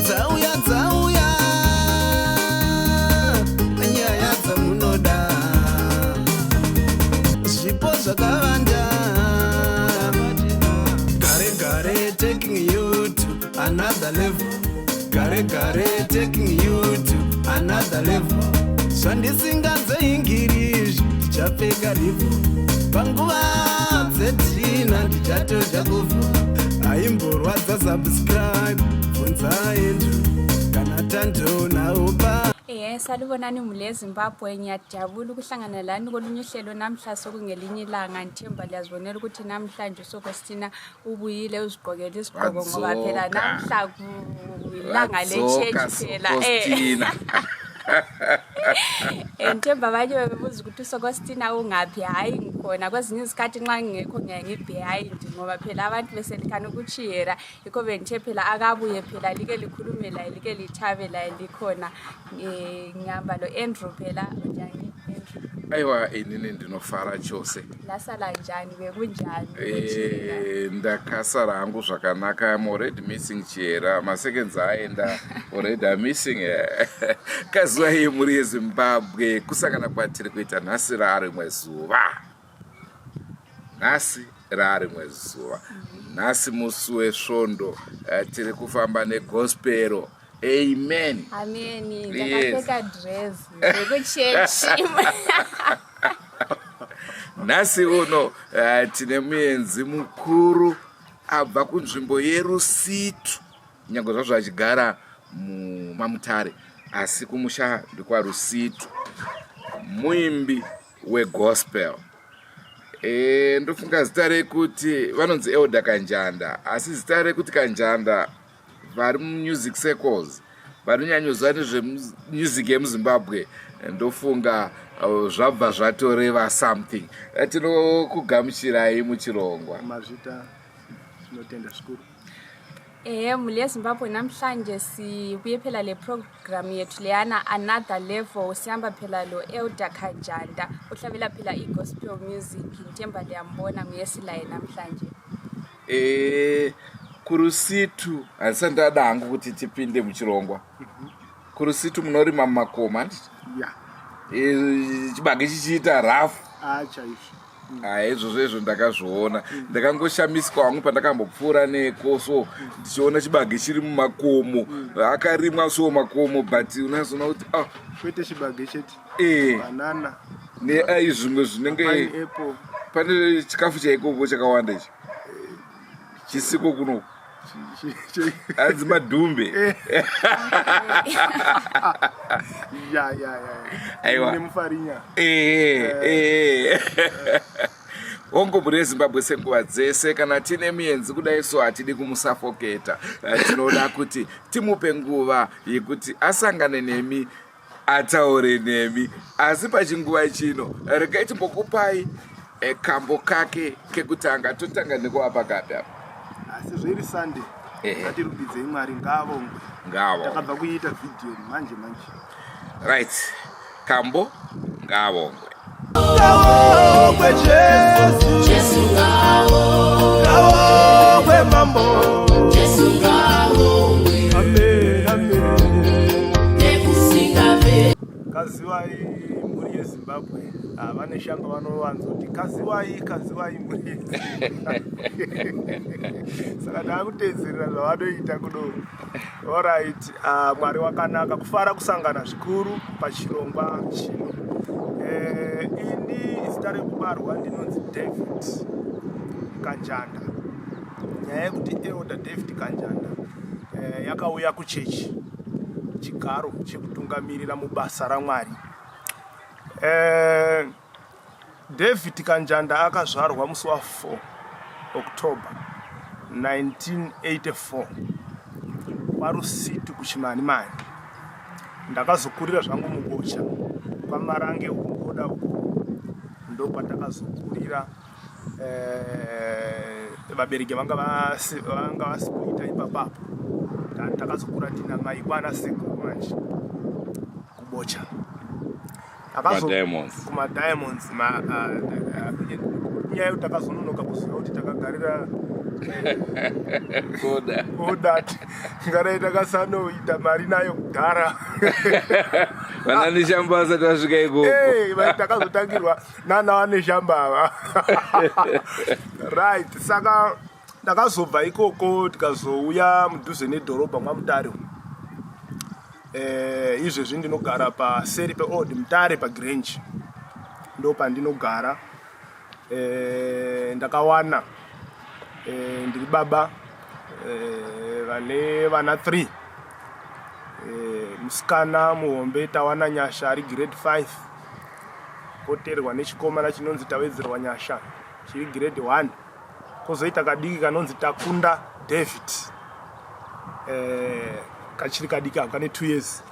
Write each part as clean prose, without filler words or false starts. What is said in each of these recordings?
Dzauya, dzauya nyaya dzamunoda, zvipo zvakawanda. Gare gare taking you to another level. Gare gare taking you to another level. Zvandisingazoingiri izvi, ndichapfeka rivhu panguva dzedhina, ndichatodya kuvhu. Haimborwadza, subscribe, bvunza Andrew kana tandonaupa. Sanibonani mhuli yeZimbabwe, ngiyajabula ukuhlangana lani kolunye uhlelo namhla sokungelinye ilanga. Ngithemba liyazibonela ukuthi namhlanje uSokostina ubuyile, uzigqokele isigqoko ngoba phela Wadzoka. Namhla ilanga le-church phela. Sokostina. Ngithemba abanye bebebuza ukuthi uSokostina ungaphi. Hhayi, ngikhona. Kwezinye izikhathi nxa ngingekho ngiyaye ngi-behind ngoba phela abantu beselikhani ukuchiyera, yikho bengithe phela akabuye phela like likhulume laye, like lithabe laye likhona. Ngihamba lo-Andrew phela. Njani, Andrew? Aiwa, inini ndinofara chose. Lasala njani, bekunjani? Ndakasara hangu zvakanaka. I'm already missing Chihera. Maseconds aenda already, I'm missing. Kazuva yemhuri yeZimbabwe, kusangana kwatiri kuita nhasi raarimwe zuva. Nhasi raarimwe zuva, nhasi musi wesvondo, tiri kufamba negospel. Amen. Ameni. Yes. Ndakapfeka dress rekuchechi. Nhasi uno tine muenzi mukuru abva kunzvimbo yeRusitu, nyange zvazvo achigara mumaMutare, asi kumusha ndekwaRusitu. Muimbi wegospel. Ndofunga zita rekuti vanonzi Elder Kanjanda, asi zita rekuti Kanjanda, vari mumusic circles, vanonyanyoziva nezvemusic yemuZimbabwe, ndofunga zvabva zvatoreva something. Tinokugamuchirai muchirongwa. Mazvita, tinotenda zvikuru. Ehe, mhuli yeZimbabwe, namhlanje sibuye phela le program yethu leyana, Another Level. Sihamba phela lo Elder Kanjanda, uhlabela phela i-gospel music. Ngithemba liyambona, nguye silaye namhlanje. Kurusitu, handisati ndada hangu kuti tipinde muchirongwa, kuRusitu munorima mumakomo, handiti? Ya. Chibage chichiita rafu. A, chaizvo. Ha, izvozvo izvo ndakazviona, ndakangoshamiswa hangu pandakambopfuura neko so, ndichiona chibage chiri mumakomo, akarimwa so makomo, but unazoona kuti ah. Kwete chibage chete. Banana. Neai zvimwe zvinenge pineapple. Pane chikafu chaikoko chakawanda ichi chisiko kuno, hanzi madhumbe. Ya ya ya. Aiwa. Nemufarinya. Ehe, hongo mhuri yeZimbabwe, senguva dzese kana tine muenzi kudai so, hatidi kumusafoketa. Tinoda kuti timupe nguva yekuti asangane nemi, ataure nemi. Asi pachinguva chino regai timbokupai kambo kake kekutanga. Totanga nekuvapa kapi apa? Asi zviri Sunday, ngatirumbidzei Mwari, ngavongwe. Ngavo. Takabva kuita vhidhiyo manje manje. Right, kambo ngavongwe. Ngavongwe Jesu. Jesu ngavongwe. Ngavongwe Mambo. Jesu ngavongwe. Amen, amen. Nekusingaperi. Kaziwai mhuri yeZimbabwe. Ah, vane shamba vanovanzoti kaziwai, kaziwai mhuri yeZimbabwe. Saka taakutedzerera zvavanoita kuno. Alright, Mwari wakanaka, kufara kusangana zvikuru pachirongwa chino. Ini zita rekubarwa ndinonzi David Kanjanda. Nyaya yekuti Elder David Kanjanda yakauya kuchechi, chigaro chekutungamirira mubasa raMwari. David Kanjanda akazvarwa musi wa4 October 1984 kwaRusitu kuChimanimani. Ndakazokurira zvangu muBocha, kwaMarange, Hongoda uko ndokwatakazokurira. Vabereki vanga vasikuita ipapapo. Takazokura tina mai kwana sekuru manje kuBocha. Kumadiamonds. Kumadiamonds. Nyaya yekuti takazononoka kuziva kuti takagarira Koda. Koda. Ngadai takasanoita mari nayo kudhara. Vana Neshamba vasati vasvika ikoko. Hey, takazotangirwa nana vaNeshamba ava. Right, saka ndakazobva ikoko tikazouya mudhuze nedhorobha mwaMutare. Eh, izvezvi ndinogara paseri peOld Mutare paGrange. Ndopandinogara. Eh, ndakawana eh, ndiri baba eh, vane vana 3 eh, musikana muhombe Tawana Nyasha ari grade 5 poterwa nechikomana chinonzi Tawedzerwa Nyasha chiri grade 1 kozoita kadiki kanonzi Takunda David eh, kachiri kadiki ako kane 2 years.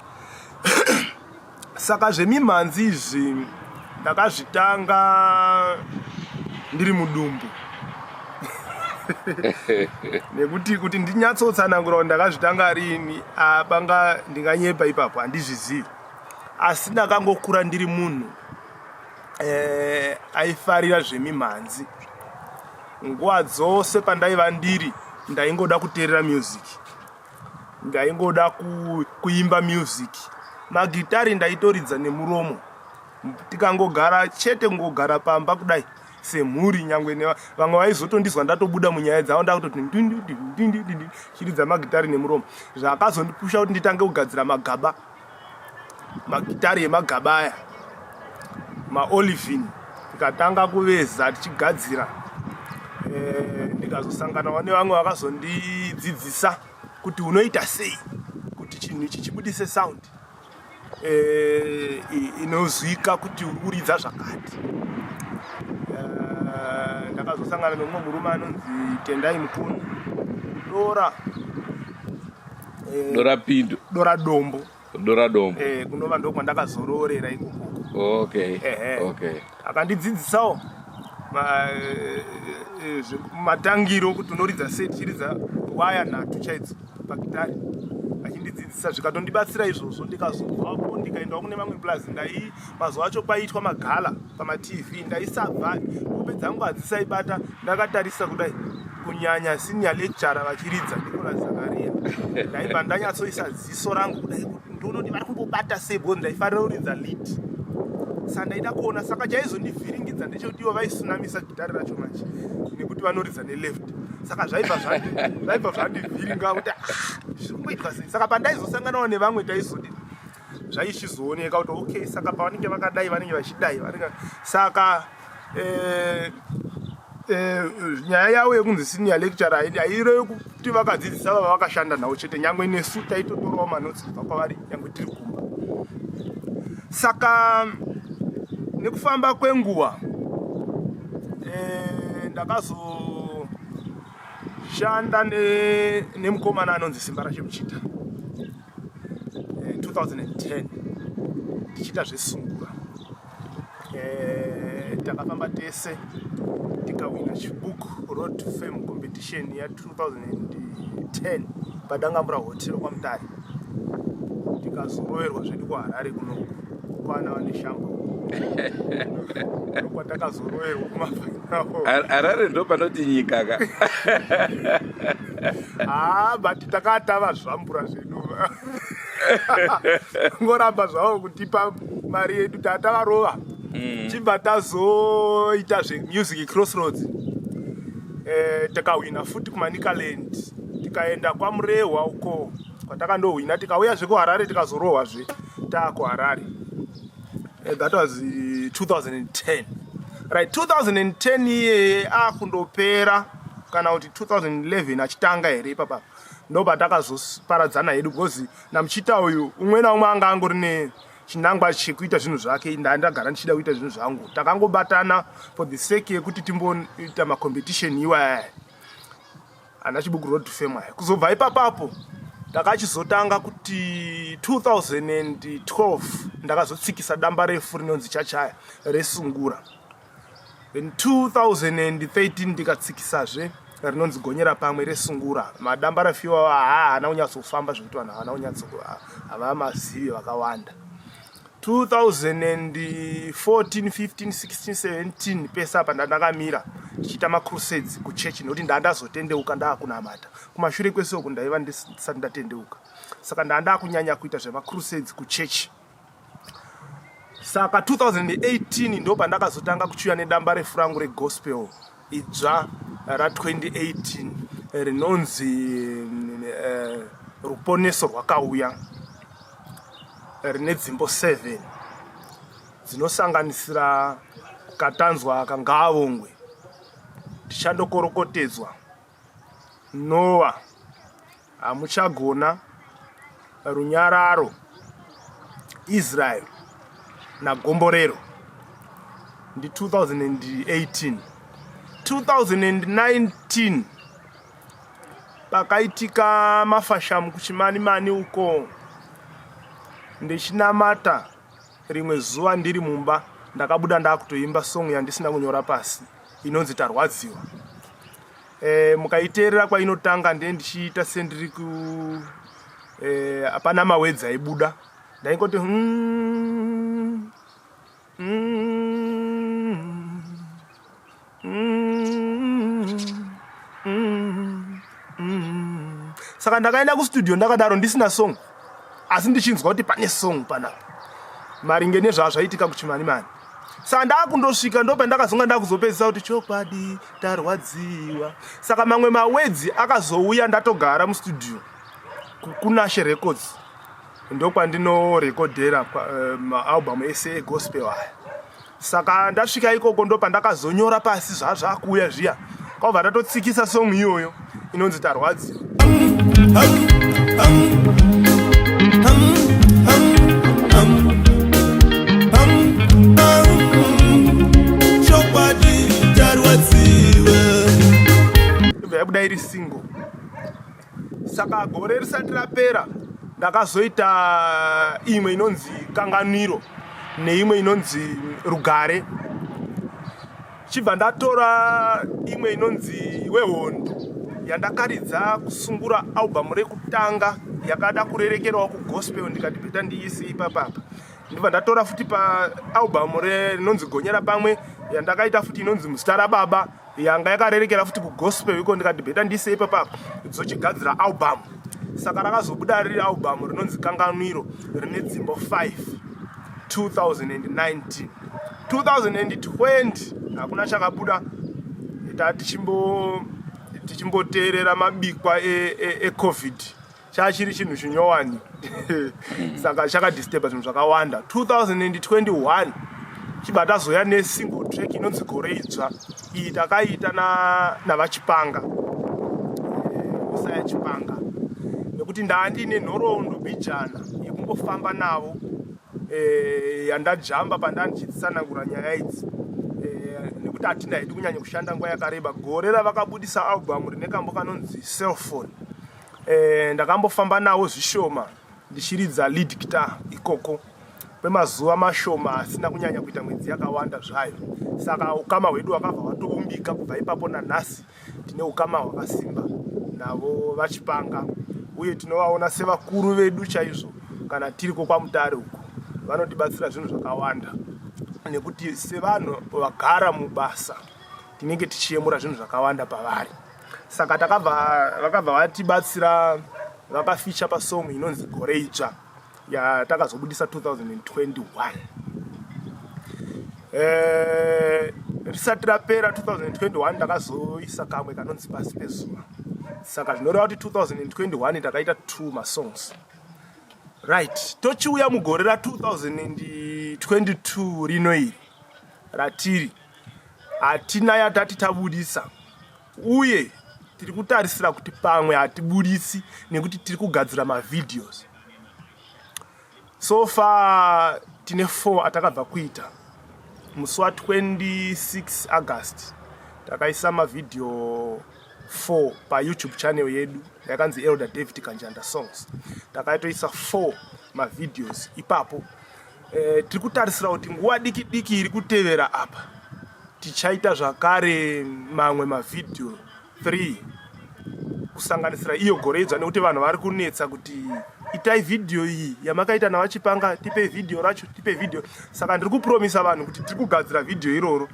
Saka zvemimhanzi izvi ndakazvitanga ndiri mudumbu nekuti kuti ndinyatsotsanangura kuti ndakazvitanga rini apanga ndinganyepa ipapo handizvizivi, asi ndakangokura ndiri munhu eh, aifarira zvemimhanzi nguva dzose. Pandaiva ndiri ndaingoda kuteerera music, ndaingoda kuimba music, magitari ndaitoridza nemuromo. Tikangogara chete, kungogara pamba kudai semhuri, nyangwe vamwe vaizotondizwa ndatobuda munyaya dzavo, ndakutoti ndindindindindindi chiridza magitari nemuromo. Zvakazondipusha kuti nditange kugadzira magaba, magitari emagaba aya maolivin, tikatanga kuveza tichigadzira. Ndikazosanganawo nevamwe vakazondidzidzisa kuti unoita sei kuti chinhu ichi chibudise sound inozwika kuti uri kuridza zvakati. Ndakazosangana nemumwe murume anonzi Tendai Mukuni Dora. Dora Pindo. Dora Dombo. Dora Dombo. Kunova ndokwandakazoroorera ikokoko. Akandidzidzisawo matangiro kuti unoridza sei, tichiridza waya nhatu chaidzo pagitari, achindidzidzisa, zvikatondibatsira izvozvo. Ndikazobvapo ndikaendawo kune mamwe plus ndai mazuva acho kwaiitwa magala pamaTV, ndaisabva, hope dzangu hadzisaibata ndakatarisa kudai, kunyanya senior lecturer vachiridza Nicolas Zakaria. Ndaibva ndanyatsoisa ziso rangu kudai kuti ndionoti vari kumbobata sei, because ndaifarira kuridza lead, saka ndaida kuona. Saka chaizondivhiringidza ndechekuti ivo vaisunamisa gitari racho manje nekuti vanoridza neleft, saka zvaibva zvandivhiringa kuti, "Ah, zviri kumboitwa sei?" Saka pandaizosanganawo nevamwe taizodi zvaichizooneka kuti okay, saka pavanenge vakadai vanenge vachidai vanenge. Saka nyaya yavo yekunzi senior lecturer hairevi kuti vakadzidzisa vava vakashanda navo chete, nyangwe nesu taitotorawo manotsi kubva kwavari nyangwe tiri kumba. Saka nekufamba kwenguva ndakazoshanda nemukomana anonzi Simba Rachemuchita 2010 tichiita zvesungura. Takafamba tese tikawina Chibuku Road to Fame competition ya2010 paDangamvura Hotel kwaMutare, tikazoroverwa zvedu kuHarare kunoku kwana vaNeshamba, ndokwatakazorovera kumafinal. Harare ndo panoti nyika ka. Ah, but takatava zvambura zvedu, ngoramba zvavo kutipa mari yedu, tatavarova. Chibva tazoita zvemusic crossroads, takahwina futi kuManicaland, tikaenda kwaMurehwa uko kwatakandohwina, tikauya zvekuHarare, tikazorohwazve taakuHarare. That was 2010, right? 2010 iyeye akundopera kana kuti 2011 achitanga here ipapa, ndobva takazoparadzana hedu, because naMuchita uyu umwe naumwe anga angori nechinangwa chekuita zvinhu zvake, ndandagara ndichida kuita zvinhu zvangu. Takangobatana for the sake yekuti timboita macompetition iwaya ana Chibuku Road to Fame aya. Kuzobva ipapapo ndakachizotanga kuti 2012 ndakazotsikisa damba refu rinonzi Chachaya resungura. Then 2013 ndikatsikisazve rinonzi Gonyera Pamwe resungura. Madamba refu iwawo haana kunyatsofamba zvekuti vanhu havana kunyatso havamazivi vakawanda. 2014, 15, 16, 17 pese apa ndandakamira. Tichiita macrusades kuchechi nekuti ndandazotendeuka ndaakunamata. Kumashure kwese uku ndaiva ndisati ndatendeuka. Saka ndandakunyanya kuita zvemacrusades kuchechi. Saka 2018 ndo pandakazotanga kuchiuya nedamba refu rangu regospel idzva ra2018 rinonzi eh, ruponeso rwakauya rine dzimbo 7 dzinosanganisira katanzwa aka ngaavongwe tichandokorokotedzwa noa Hamuchagona, Runyararo, Israel naGomborero ndi 2018. 2019 pakaitika mafashamu kuchimanimani uko ndichinamata rimwe zuva ndiri mumba ndakabuda ndakutoimba song yandisina kunyora pasi inonzi tarwadziwa e, mukaiteerera kwainotanga ndiye ndichiita sendiri ku eh, hapana e, mawedzi aibuda ndaingoti mm, mm, mm, mm, mm. Saka ndakaenda kustudio ndakadaro ndisina song asi ndichinzwa kuti pane song panapa maringe nezvazvaitika kuchimanimani saka ndakundosvika ndopandakazonga ndakuzopedzisa kuti chokwadi tarwadziwa saka mamwe mawedzi akazouya ndatogara mustudio kunashe records ndokwandinorekodhera eh, maalbum ese egospel aya saka ndasvika ikoko ndopandakazonyora pasi zvazvakuuya zviya kwabva ndatotsikisa song iyoyo inonzi tarwadziwa yabuda iri single saka gore risati rapera ndakazoita imwe inonzi kanganwiro neimwe inonzi rugare Chibva ndatora imwe inonzi wehondo yandakaridza kusungura album rekutanga yakada kurerekerawo kugospel ndikati beta ndiise ipapapa ndibva ndatora futi paalbum rinonzi gonyera pamwe yandakaita futi inonzi muzita rababa yanga yakarerekera futi kugospel iko ndikati beta ndiise ipapapa dzochigadzira album saka rakazobuda riri album rinonzi kanganwiro rine dzimbo 5 2019 2020 hakuna chakabuda tichimboteerera mabikwa ecovid e, e chachiri chinhu chinyowani saka chakadisturba zvinhu zvakawanda 2021 chibva tazoya nesingle track inonzi gore idzva iyi takaita navachipanga eh, usaya chipanga nekuti ndaandine nhoroondo bhijana yekumbofamba navo eh, yandajamba pandandichitsanangura nyaya idzi eh, nekuti hatina hedu kunyanya kushanda nguva yakareba gore ravakabudisa album rine kambo kanonzi cellphone eh, ndakambofamba nawo zvishoma ndichiridza lead guitar ikoko kwemazuva mashoma asina kunyanya kuita mwedzi yakawanda zvayo saka ukama hwedu hwakabva hwatoumbika kubva ipapo nanhasi tine ukama hwakasimba navo vachipanga uye tinovaona sevakuru vedu chaizvo kana tiriko kwamutare uku vanotibatsira zvinhu zvakawanda nekuti sevanhu vagara mubasa tinenge tichiyemura zvinhu zvakawanda pavari saka takabva vakabva vatibatsira vakaficha pasong inonzi gore idzva yatakazobudisa 2021 eh, risati rapera 2021 ndakazoisa kamwe kanonzi pasi pezuva saka zvinoreva kuti 2021 takaita two masongs right tochiuya mugore ra2022 rino iri ratiri hatina yatati tabudisa uye tiri kutarisira kuti pamwe hatibudisi nekuti tiri kugadzira mavideos so far tine 4 atakabva kuita musi wa 26 august takaisa mavhidhiyo 4 payoutube channel yedu yakanzi elder david kanjanda songs takaitoisa 4 mavideos ipapo e, tiri kutarisira kuti nguva diki diki iri kutevera apa tichaita zvakare mamwe mavhidhiyo 3 kusanganisira iyo gore idzva nekuti vanhu vari kunetsa kuti itai vhidhiyo iyi yamakaita navachipanga tipe vhidhiyo racho tipe vhidhiyo saka ndiri kupromisa vanhu kuti tiri kugadzira vhidhiyo iroro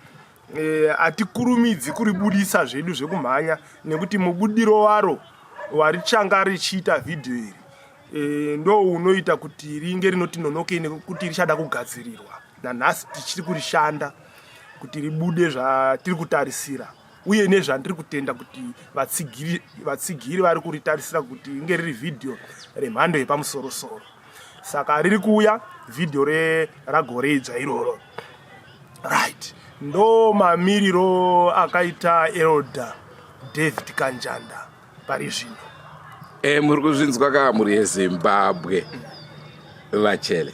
Eh, hatikurumidzi kuribudisa zvedu zvekumhanya nekuti mubudiro waro warichanga richiita vhidhiyo iri e, ndo unoita kuti ringe rinoti nonokei nekuti richada kugadzirirwa nanhasi tichiri kurishanda kuti ribude zvatiri kutarisira uye nezvandiri kutenda kuti vatsigiri vatsigiri vari kuritarisira kuti ringe riri vhidhiyo remhando yepamusorosoro saka riri kuuya vhidhiyo ragore idzva iroro right ndo mamiriro akaita elder david kanjanda pari zvino e, muri kuzvinzwa ka mhuri yezimbabwe vachele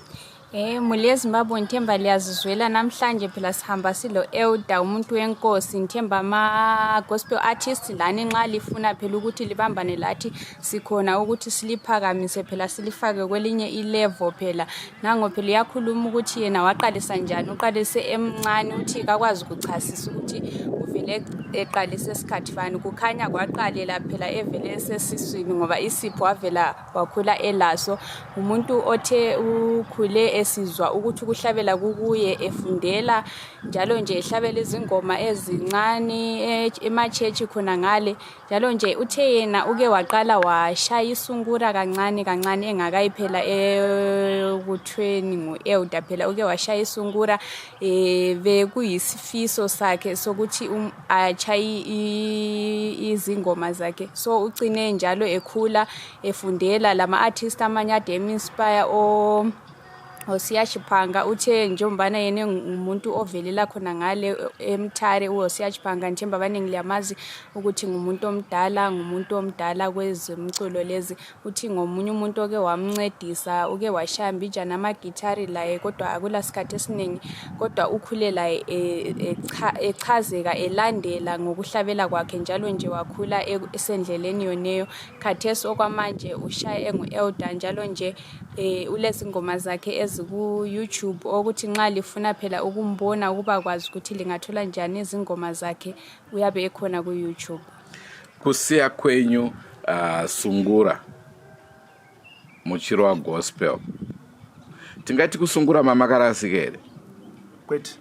Eh mhuri yeZimbabwe ngithemba liyazizwela namhlanje phela sihamba silo elder umuntu wenkosi ngithemba ama gospel artist lani nxa lifuna phela ukuthi libambane lathi sikhona ukuthi siliphakamise phela silifake kwelinye ilevel phela nango phela uyakhuluma ukuthi yena waqalisa njani uqalise emncane uthi kakwazi ukuchasisa ukuthi uvele eqalise sikhathi bani kukhanya kwaqalela phela evele esesiswini ngoba isipho wavela wakhula elaso ngumuntu othe ukhule esizwa ukuthi ukuhlabela kukuye efundela njalo nje ehlabela izingoma ezincane ematshetshi khona ngale njalo nje uthe yena uke waqala washaya isungura kancane kancane engakayi phela ekuthweni ngu-elder phela uke washaya isungura um bekuyisifiso sakhe sokuthi um, atshaye izingoma zakhe so ucine njalo ekhula efundela lama-artist amanye ade em-inspire o Hosiya Chipanga uthe njengombana yena ngumuntu ovelela khona ngale eMtare uHosiya Chipanga ngithemba abaningi liyamazi ukuthi ngumuntu omdala ngumuntu omdala kwezemculo lezi uthi ngomunye umuntu oke wamncedisa uke washaya mbijana amagithari laye kodwa akula sikhathi esiningi kodwa ukhule laye e, echazeka elandela ngokuhlabela kwakhe njalo nje wakhula esendleleni yoneyo khathesi okwamanje ushaya engu-elder njalo nje eh ulezingoma zakhe eziku-youtube okuthi nxa lifuna phela ukumbona ukuba kwazi ukuthi lingathola njani izingoma zakhe uyabe ekhona ku-youtube Kusiya kwenyu uh, sungura muchiro wagospel tingati kusungura mamakarasika here kwete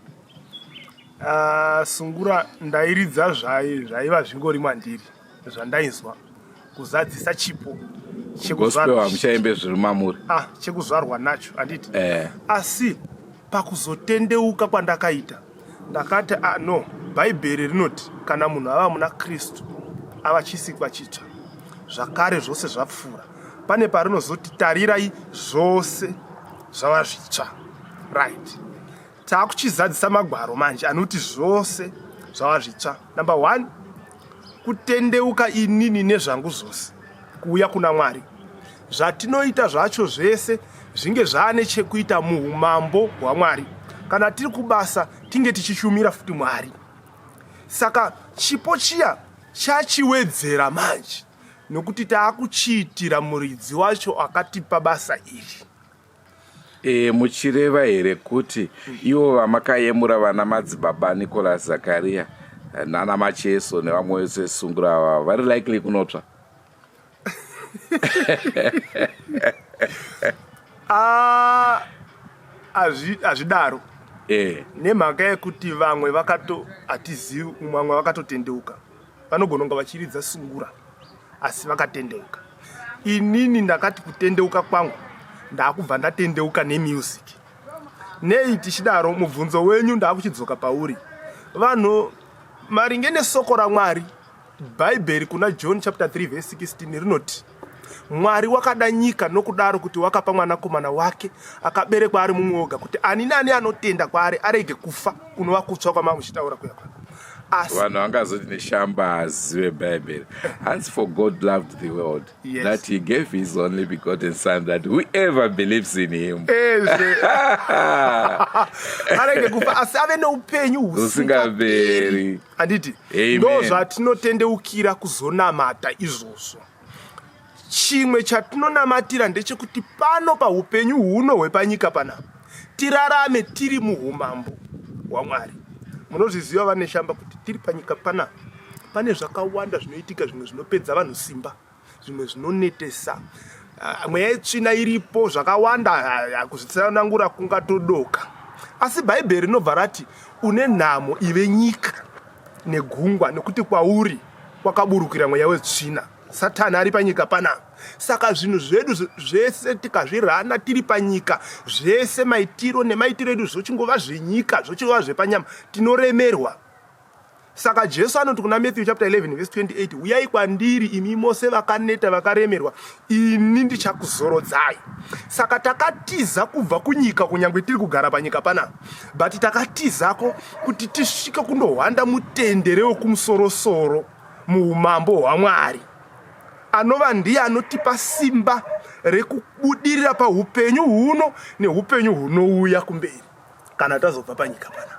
uh, sungura ndairidza zvai zvaiva zvingori mandiri zvandainzwa kuzadzisa chipo gospel hamuchaimbe zviri mamuri ah, chekuzvarwa nacho handiti eh. asi pakuzotendeuka kwandakaita ndakati ah, no bhaibheri rinoti kana munhu ava muna kristu ava chisikwa chitsva zvakare zvose zvapfuura pane parinozoti tarirai zvose zvava zvitsva right taakuchizadzisa magwaro manje anoti zvose zvava zvitsva number one kutendeuka inini nezvangu zvose kuuya kuna mwari zvatinoita zvacho zvese zvinge zvaane chekuita muumambo hwamwari kana tiri kubasa tinge tichishumira futi mwari saka chipo chiya chachiwedzera manje nokuti taakuchiitira muridzi wacho akatipa basa iri E, muchireva here kuti ivo vamakayemura vana madzibaba Nicholas Zakaria nana Macheso nevamwe vese sungura ava vari likely kunotsva? Ah, hazvidaro eh. nemhaka yekuti vamwe vakato hatizivi vamwe vakatotendeuka vanogona kunga vachiridza sungura asi vakatendeuka inini ndakati kutendeuka kwangu ndakubva ndatendeuka nemusic nei tichidaro mubvunzo wenyu ndakuchidzoka pauri vanhu maringe nesoko ramwari Bhaibheri kuna John chapter 3 verse 16 rinoti Mwari wakada nyika nokudaro kuti wakapa mwanakomana wake akaberekwa ari mumwe oga kuti ani nani anotenda kwaari arege kufa kunova kutsva kwamamuchitaura kuya kwa asi vanhu vangazoti neshamba azive bhaibheri hanzi for god loved the world yes. that he gave his only begotten son that whoever believes in him arege kufa asi ave neupenyu husingaperi handiti ndo zvatinotendeukira kuzonamata izvozvo chimwe chatinonamatira ndechekuti pano paupenyu huno hwepanyika panapa tirarame tiri muumambo hwamwari munozviziva vaneshamba kuti tiri panyika panapa pane zvakawanda zvinoitika zvimwe zvinopedza vanhu simba zvimwe zvinonetesa ah, mweya yetsvina iripo zvakawanda ah, kuzvitsanangura kungatodoka Asi Bhaibheri rinobva rati une nhamo ive nyika negungwa nekuti kwauri kwakaburukira mweya wetsvina. Satani ari panyika panapa. Saka zvinhu zvedu zvese tikazvirana tiri panyika, zvese maitiro nemaitiro edu zvochingova zvenyika, zvochingova zvepanyama, tinoremerwa. Saka Jesu anoti kuna Matthew chapter 11 verse 28, uyai kwandiri imi mose vakaneta vakaremerwa, ini ndichakuzorodzai. Saka takatiza kubva kunyika kunyange tiri kugara panyika panapa, but takatizako kuti tisvike kundohwanda mutende rewekumusorosoro muumambo hwaMwari, anova ndiye anotipa simba rekubudirira paupenyu huno neupenyu hunouya kumberi kana tazobva panyika panapa.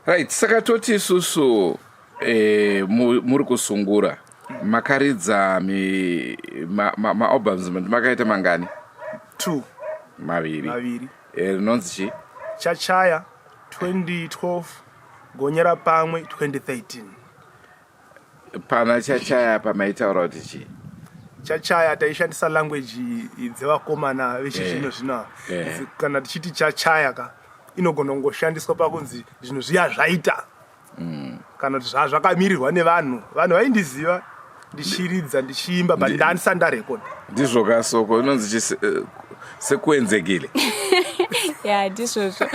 Right, saka toti isusu eh, muri kusungura makaridza maalbums ma, ma makaita mangani? Two. Maviri. Maviri. Eh, rinonzi chii? Chachaya 2012, Gonyera Pamwe 2013. Pana Chachaya apa maitaura kuti chii? Chachaya taishandisa language dzevakomana vechizvino zvino Kana tichiti chachaya ka inogona kungoshandiswa pakunzi zvinhu zviya zvaita kana kuti zvakamirirwa nevanhu. Vanhu vaindiziva ndichiridza ndichiimba, but ndandisati ndarekoda. Ndizvo kasoko inonzi sekuenzekile. Ya, ndizvozvo.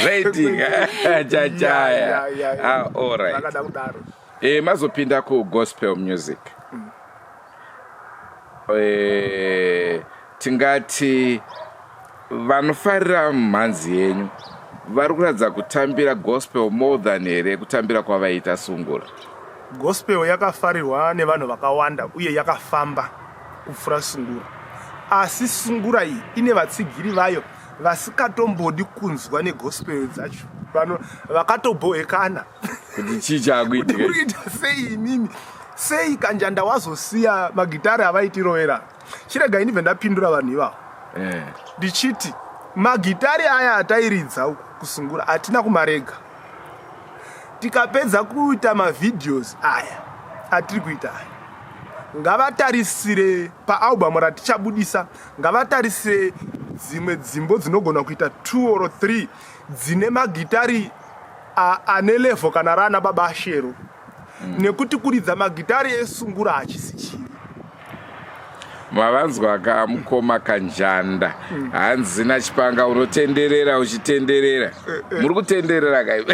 Zvaitika chachaya. Ah, all right. Zvakada kudaro. Mazopinda kugospel music. Tingati vanofarira mhanzi yenyu vari kuratidza kutambira gospel more than here kutambira kwavaita sungura? Gospel yakafarirwa nevanhu vakawanda uye yakafamba kupfuura sungura. Asi sungura iyi ine vatsigiri vayo vasikatombodi kunzwa negospel dzacho, vanhu vakatobhohekana kuti chii chaakuitika, kuti kuita sei imimi, sei Kanjanda wazosiya magitare avaitirovera. Chirega ndibve ndapindura vanhu ivavo ndichiti magitare aya atairidza uku kusungura hatina kumarega. Tikapedza kuita mavideos aya atiri kuita aya, ngavatarisire paalbum ratichabudisa, ngavatarisire dzimwe dzimbo dzinogona kuita 2 or 3 dzine magitari ane level kana raana Baba Ashero. Nekuti kuridza magitari esungura hachisi chivi. Mavanzwa ka mukoma Kanjanda, hanzi naChipanga unotenderera uchitenderera. Muri kutenderera kai?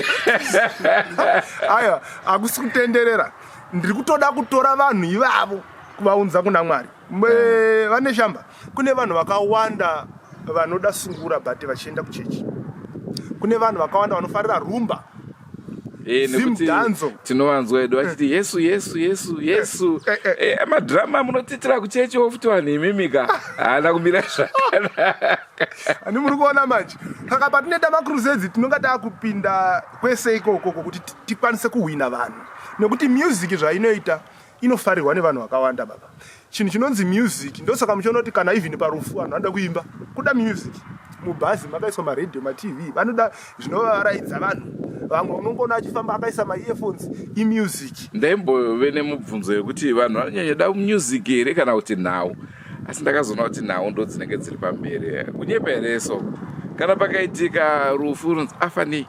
Aiwa, hakusi kutenderera, ndiri kutoda kutora vanhu ivavo kuvaunza kuna Mwari. Vane shamba, kune vanhu vakawanda vanoda sungura but vachienda kuchechi. Kune vanhu vakawanda vanofarira rumba. Nekuti Zimdanzo. Tinovanzwa edu vachiti Yesu, Yesu, Yesu, Yesu. Madhirama munotiitira kuchechi wofuti vanhu imimika haana kumira zvakanaka. Ani muri kuona manje, saka patinoita macrusades tinonga taakupinda kwese ikoko kuti tikwanise kuhwina vanhu, nekuti music zvainoita inofarirwa nevanhu vakawanda baba. Chinhu chinonzi music, ndosaka muchiona kuti kana even parufu vanhu vanoda kuimba, kuda music. Mubhazi makaiswa maredhiyo, matv, vanoda zvinovaraidza vanhu. Vamwe unongoona achifamba akaisa maearphones, imusic. Ndaimbove nemubvunzo yekuti vanhu vanonyanya music here kana kuti nhau, asi ndakazoona kuti nhau ndo dzinenge dziri pamberi. Kunyepa here? So kana pakaitika rufu runzi afa nei,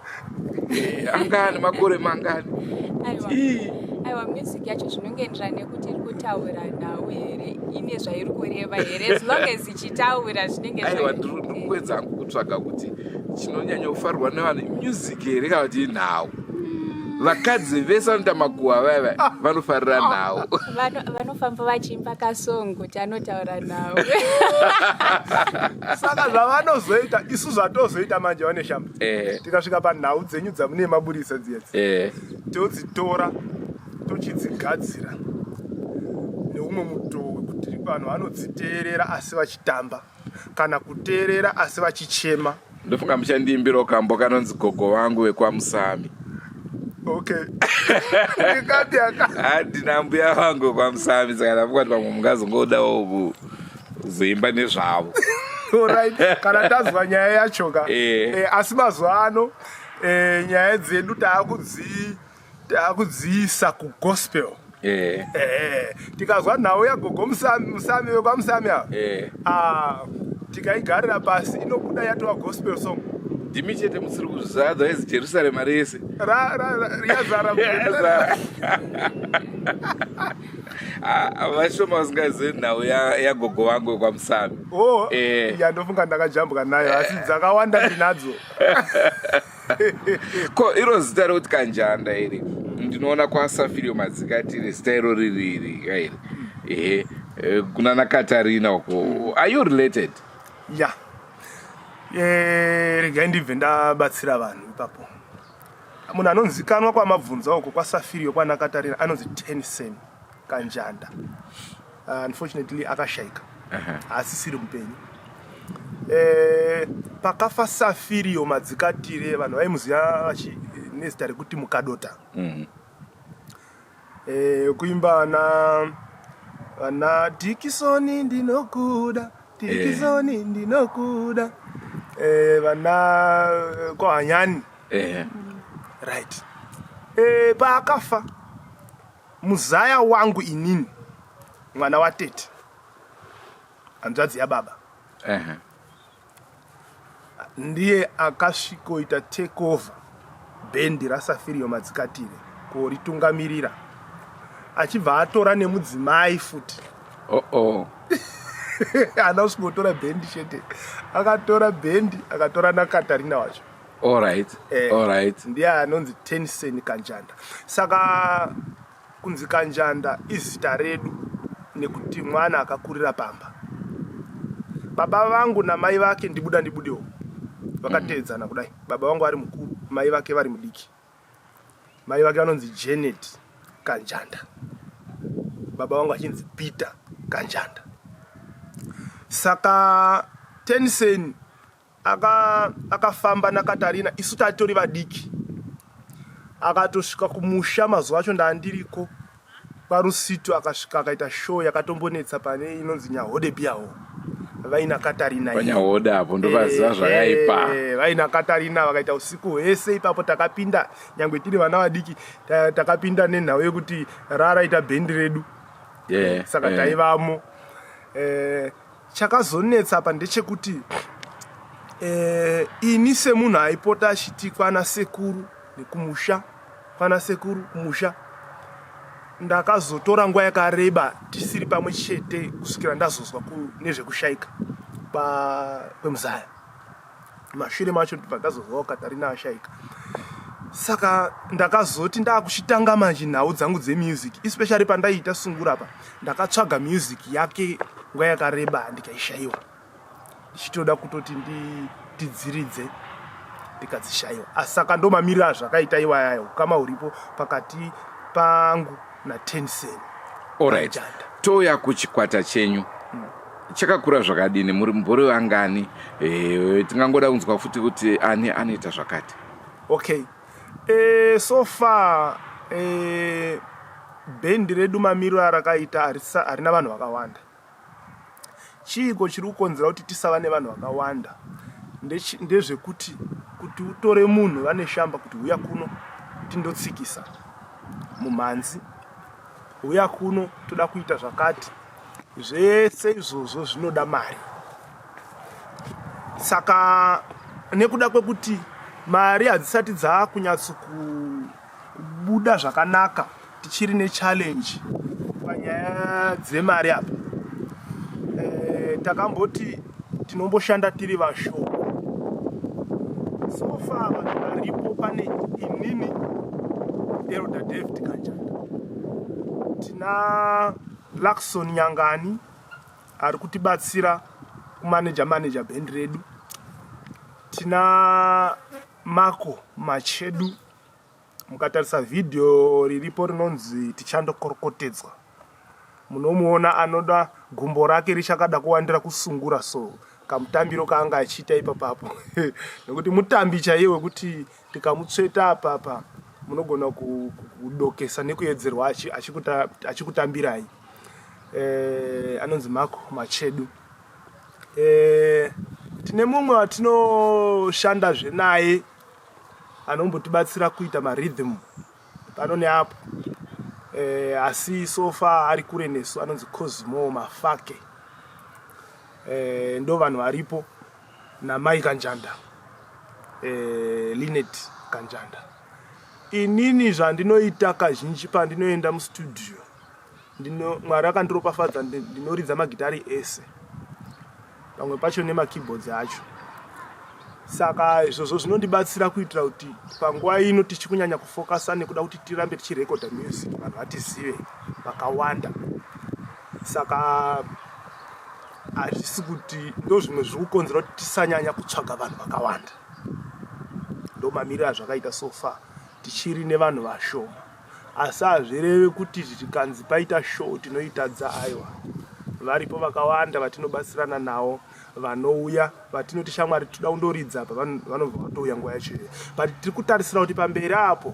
anga ane makore mangani? Aiwa. Ii. Aiwa, music yacho zvinongoenderana nekuti iri kutaura nhau here, ine zvairi kureva here. As long as ichitaura zvinenge Aiwa, ndiri kuedza hangu kutsvaga kuti chinonyanya kufarirwa nevanhu music here kana kuti inhau. Vakadzi vese vanoita makuhwa vaya vaya vanofarira nhau. Vanofamba vachiimba kasong kuti anotaura nhau. Saka zvavanozoita, isu zvatozoita manje vane shamba, tikasvika panhau dzenyu dzamune maburisa dziya, todzitora tochidzigadzira neumwe mutoo wekuti vanhu vanodziteerera asi vachitamba, kana kuteerera asi vachichema. Ndofunga muchandiimbirawo kambo kanonzi Gogo Vangu Vekwamusami. Okay. Ndikati aka. Handina mbuya vangu vekwamusami, saka ndafunga kuti vamwe mungazongodawo kuzoimba nezvavo. Alright, kana tazwa nyaya yacho ka. Asi mazuva ano nyaya dzedu taakudziisa kugospel. Eh. Eh, tikazwa nhau yagogo musami wekwamusami ava Eh. Ah, tikaigarira pasi inobuda yatova gospel song. Ndimi chete musiri kuzviziva, otherwise Jerusarema rese Yazara. Yazara. Ah, vashoma vasingazivi nhau yagogo vangu wekwamusami. Oh, Eh. yandofunga ndakajambwa nayo, asi dzakawanda ndinadzo. Ko iro zita rekuti Kanjanda iri, ndinoona kwaSafirio Madzikatire zita iro riri kairi, ehe, kuna naKatarina uko, are you related? Ya. Regai ndibve ndabatsira vanhu ipapo. Munhu anonzikanwa kwamabvunza uko kwaSafirio kwana Katarina anonzi Tensen Kanjanda. Unfortunately akashaika, haasisiri mupenyu. Pakafa Safirio Madzikatire, vanhu vaimuziva nezita rekuti Mukadota. Kuimba vana Dikisoni ndinokuda, Dikisoni ndinokuda, vana kwahanyani. Right. Paakafa muzaya wangu inini, mwana watete, hanzvadzi yababa, ndiye akasvikoita take over bhendi raSafirio Madzikatire koritungamirira, achibva atora nemudzimai futi. Oh oh. Haana kusvikotora bhendi chete, akatora bhendi, akatora naKatarina wacho. All right. All right. Ndiye anonzi Tensen Kanjanda. Saka kunzi Kanjanda izita redu nekuti mwana akakurira pamba. Baba vangu namai vake ndibuda ndibudewo vakateedzana kudai. Baba vangu vari mukuru, mai vake vari mudiki. Mai vake vanonzi Janet Kanjanda, baba vangu achinzi Peter Kanjanda. Saka Tensen akafamba naKatarina isu tatori vadiki, akatosvika kumusha. Mazuva acho ndaandiriko paRusito, akasvika akaita show yakatombonetsa pane inonzi Nyahode Biaho vaina Katarina. Panyahoda apo ndovaziva zvakaipa. Vaina Katarina vakaita usiku hwese ipapo. Takapinda nyangwe tiri vana vadiki, takapinda nenhau yekuti raraita bhendi redu. Saka taivamo. Chakazonetsa apa ndechekuti ini semunhu aipota achiti kwana sekuru nekumusha, kwana sekuru kumusha, ndakazotora nguva yakareba tisiri pamwe chete kusvikira ndazozwa nezvekushaika kwemuzaya. Mashure macho ndibva ndazozwawo Katarina ashaika. Saka ndakazoti ndakuchitanga manje nhau dzangu dzemusic, especially pandaiita sungura apa, ndakatsvaga music yake nguva yakareba ndikaishayiwa, ndichitoda kutoti ndidziridze, ndikadzishayiwa. Asi saka ndo mamiriro azvakaita iwayaya, ukama huripo pakati pangu naTensen. Alright. Kanjanda. Touya kuchikwata chenyu, chakakura zvakadini? Muri mbori vangani? Tingangoda kunzwa futi kuti ani anoita zvakati. Okay, so far bhendi redu mamiriro arakaita harina vanhu vakawanda. Chiiko chiri kukonzera kuti tisava nevanhu vakawanda? Ndezvekuti kuti utore munhu vane shamba kuti uya kuno tindotsikisa mumhanzi, uya kuno toda kuita zvakati, zvese izvozvo zvinoda mari. Saka nekuda kwekuti mari hadzisati dzaakunyatso kubuda zvakanaka, tichiri nechallenge panyaya dzemari apa. Takamboti tinomboshanda tiri vashoma. So far vanhu varipo pane inini, Elder David Kanjanda, tina Lakson Nyangani ari kutibatsira kumaneja maneja bhendi redu, tina Mako Machedu. Mukatarisa vhidhiyo riripo rinonzi Tichandokorokotedzwa, munomuona anoda gumbo rake richakada kuwandira kusungura, so kamutambiro kaanga achiita ipapapo, nekuti mutambi chaiye wekuti tikamutsveta apapa munogona kudokesa nekuedzerwa achikutambirai. Anonzi Mako Machedu. Tine mumwe watinoshandazve naye anombotibatsira kuita marhythm pano neapo. eh, asi so far ari kure nesu anonzi Cosmo Mafake eh, ndo vanhu varipo namai Kanjanda eh, Linet Kanjanda. Inini zvandinoita kazhinji pandinoenda mustudio ndino Mwari akandiropafadza ndinoridza magitari ese pamwe pacho nemakeyboards acho saka izvozvo zvinondibatsira kuitira kuti panguva ino tichikunyanya kufokasa nekuda kuti tirambe tichirekodha music vanhu vatizive vakawanda saka hazvisi kuti ndozvimwe zviri kukonzera kuti tisanyanya kutsvaga vanhu vakawanda ndomamiriro azvakaita so far tichiri nevanhu vashoma asi hazvireve kuti zvikanzi paita show tinoitadza aiwa varipo vakawanda vatinobatsirana navo vanouya vatinoti shamwari toda kundoridza apa vanobva vatouya nguva yacho iyoyo but tiri kutarisira kuti pamberi apo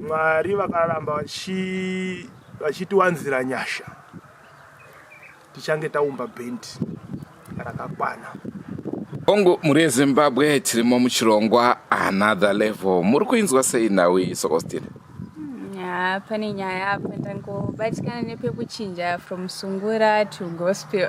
mwari vakaramba vachitiwanzira nyasha tichange taumba bhendi rakakwana. Hongu mhuri yeZimbabwe tirimo muchirongwa another level. Muri kuinzwa sei nhau iyi Sokostina? Ya, pane nyaya apa ndangobatikana nepekuchinja from sungura to gospel.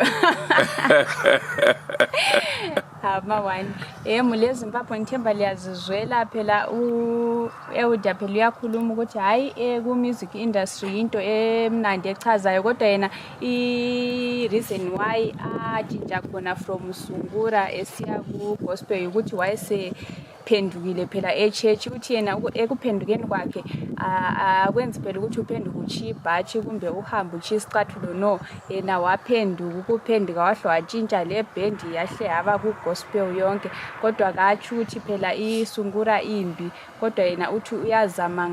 Hama one. Eh mhuri yeZimbabwe ngithemba liyazizwela phela u Ewuda phela uyakhuluma ukuthi hhayi eh, ku-music industry yinto emnandi echazayo kodwa yena i-reason why atshintsha khona from sungura esiya ku-gospel ukuthi wayesephendukile phela e-church ukuthi yena ekuphendukeni kwakhe akwenzi phela ukuthi uphenduke utshiye ibhatshi kumbe uhambe utshiye isicathulo no yena waphenduka ukuphenduka wahle watshintsha le bhendi yahle yaba ku-gospel yonke kodwa katsho ukuthi phela isungura imbi kodwa yena uthi uyazama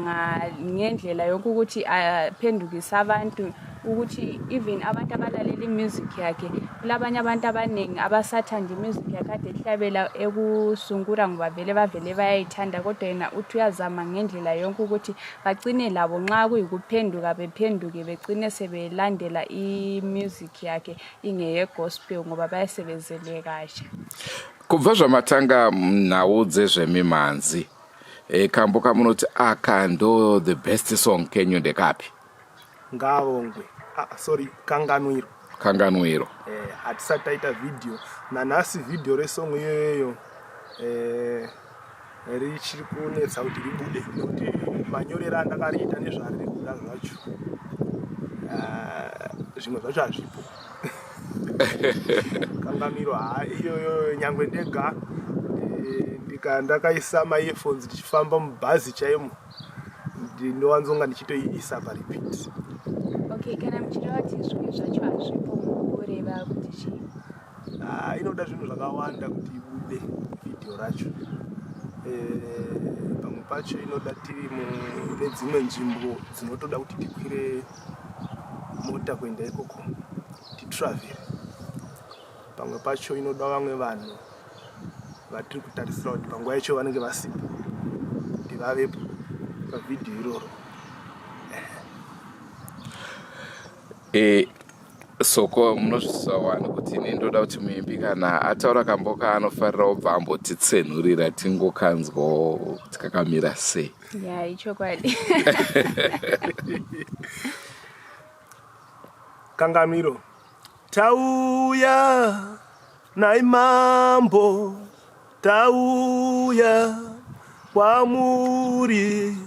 ngendlela yonke ukuthi aphendukise abantu ukuthi even abantu abalalela imusic yakhe kulabanye abantu abaningi abasathanda imusic yakhe ade ehlabela ekusungura ngoba vele bavele bayayithanda kodwa yena uthi uyazama ngendlela yonke ukuthi bacine labo nxa kuyikuphenduka bephenduke becine sebelandela imusic yakhe ingeyegospel ngoba bayasebezelwe kasha Kubva zvamatanga nhau dzezvemimhanzi e, kambo kamunoti aka ndo the best song kenyu ndekapi? Ngavongwe. Ah, sorry, kanganwiro. Kanganwiro. Eh, hatisati taita video. Nanhasi video resong iyoyo eh richiri kunetsa kuti ribude nekuti manyorero andakariita nezvariri kuda zvacho ah, zvimwe zvacho hazvipo kangamiro haa iyoyo nyangwe ndega eh, ndika ndakaisa maearphones ndichifamba mubhazi chaimo ndinowanzonga ndichitoiisa parepeat okay kana muchireva kuti zvimwe zvacho hazvipo mukureva kuti chii Ah, inoda zvinhu zvakawanda kuti ibude vhidhiyo racho eh, pamwe pacho inoda tiri mune dzimwe nzvimbo dzinotoda kuti tikwire mota kuenda ikoko titravere pamwe pacho inoda vamwe vanhu vatiri kutarisira kuti panguva yacho vanenge vasipo kuti vavepo pavhidhiyo iroro e, Soko munozviziva wani kuti ini ndoda kuti muimbi kana ataura kambo kaanofarira obva ambotitsenhurira tingokanzwawo kuti kakamira sei. Ya ichokwadi. Kangamiro. Tauya nai mambo tauya kwamuri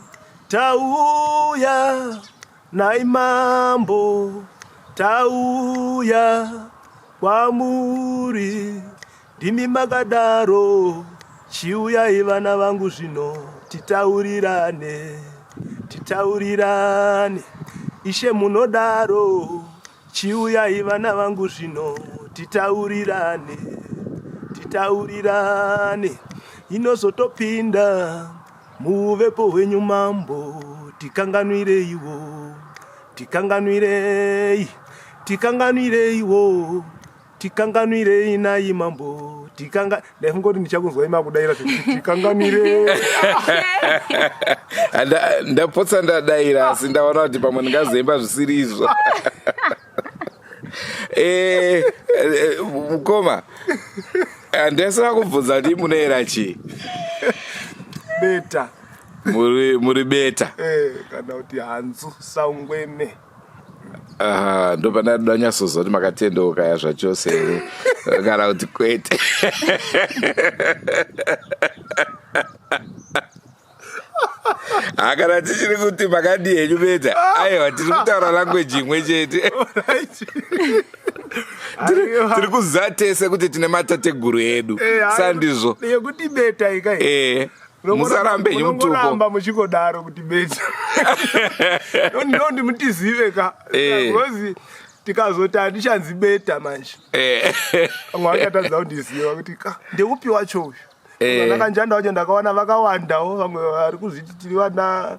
tauya Nhai mambo tauya kwamuri ndimi makadaro chiuyai vana vangu zvino titaurirane titaurirane ishe munodaro chiuyai vana vangu zvino titaurirane titaurirane inozotopinda Muhuvepo hwenyu mambo tikanganwireiwo tikanganwirei tikanganwireiwo tikanganwirei nayi mambo tikanga ndaifunga kuti ndichakunzwai makudaira zvekuti tikanganwirei ndapotsa ndadaira asi ndaona kuti pamwe ndingazemba zvisiri izvo eh, eh, mukoma handisina kubvunza kuti munoera chii beta Muri muri beta. Eh, kana kuti hanzu saungweme. Aha, ndopandada nyatsoziva kuti makatendeuka ya zvachose here kana kuti kwete. Hakana tichiri kuti makadii henyu beta. Aiwa tiri kutaura language imwe chete. Tiri kuziva tese kuti tine matateguru edu. Eh, Sandizvo. Yekuti beta ika. Eh. Musarambe henyu mutupo. Munongoramba muchingodaro kuti beta. Ndondi mutizive ka. Eh. Because tikazoti handichanzi beta manje. Eh. Vamwe vachatadza kundiziva kuti ka ndeupi wacho uyu. Eh. Vana Kanjanda vacho ndakawana vakawandawo vamwe vari kuzviti tiri vana